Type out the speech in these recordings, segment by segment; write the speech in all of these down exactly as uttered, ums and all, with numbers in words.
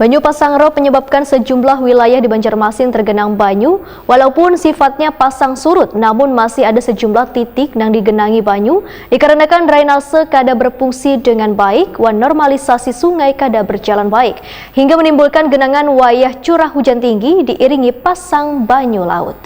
Banyu pasang rob menyebabkan sejumlah wilayah di Banjarmasin tergenang banyu. Walaupun sifatnya pasang surut, namun masih ada sejumlah titik nang digenangi banyu dikarenakan drainase kada berfungsi dengan baik wan normalisasi sungai kada berjalan baik, hingga menimbulkan genangan wayah curah hujan tinggi diiringi pasang banyu laut.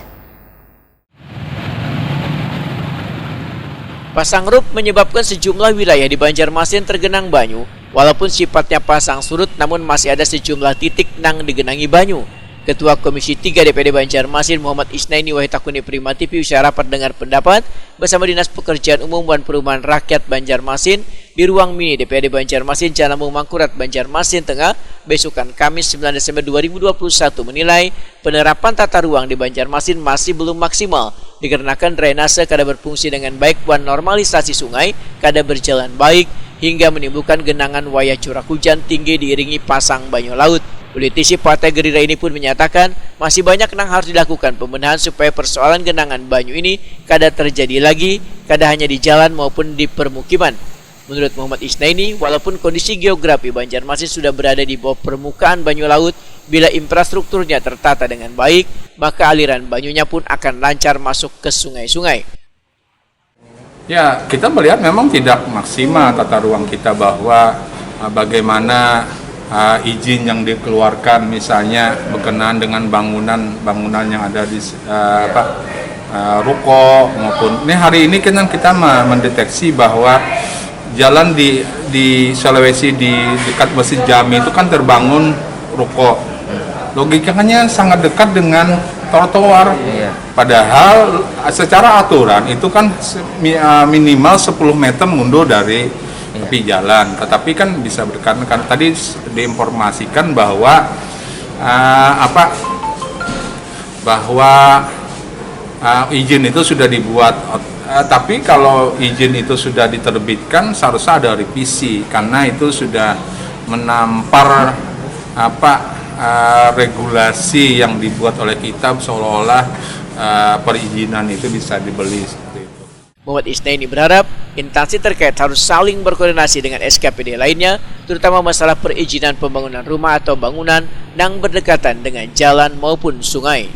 Pasang rup menyebabkan sejumlah wilayah di Banjarmasin tergenang banyu. Walaupun sifatnya pasang surut, namun masih ada sejumlah titik nang digenangi banyu. Ketua Komisi tiga D P R D Banjarmasin Muhammad Isnaini wahid takuni Prima T V usai rapat dengar pendapat bersama Dinas Pekerjaan Umum wan Perumahan Rakyat Banjarmasin di ruang mini D P R D Banjarmasin Jalan Ampung Mangkurat, Banjarmasin Tengah, besukan Kamis sembilan Desember dua ribu dua puluh satu menilai penerapan tata ruang di Banjarmasin masih belum maksimal dikarenakan drainase kada berfungsi dengan baik wan normalisasi sungai kada berjalan baik hingga menimbulkan genangan wayah curah hujan tinggi diiringi pasang banyu laut. Politisi Partai Gerindra ini pun menyatakan masih banyak nang harus dilakukan pembenahan supaya persoalan genangan banyu ini kada terjadi lagi, kada hanya di jalan maupun di permukiman. Menurut Muhammad Isnaini, walaupun kondisi geografi Banjarmasin sudah berada di bawah permukaan banyu laut, bila infrastrukturnya tertata dengan baik, maka aliran banyunya pun akan lancar masuk ke sungai-sungai. Ya, kita melihat memang tidak maksimal tata ruang kita bahwa uh, bagaimana uh, izin yang dikeluarkan misalnya berkenaan dengan bangunan-bangunan yang ada di uh, apa uh, ruko maupun ini hari ini kan kita mendeteksi bahwa jalan di di Sulawesi di dekat Masjid Jami itu kan terbangun ruko. Logikanya sangat dekat dengan trotoar. Iya. Padahal secara aturan itu kan eh, minimal sepuluh meter mundur dari iya. tepi jalan. Tetapi kan bisa berdekatan karena tadi diinformasikan bahwa uh, apa bahwa uh, izin itu sudah dibuat. Uh, tapi kalau izin itu sudah diterbitkan seharusnya ada revisi karena itu sudah menampar apa uh, regulasi yang dibuat oleh kita seolah-olah uh, perizinan itu bisa dibeli seperti itu. Muhammad Isnaini berharap instansi terkait harus saling berkoordinasi dengan S K P D lainnya, terutama masalah perizinan pembangunan rumah atau bangunan yang berdekatan dengan jalan maupun sungai.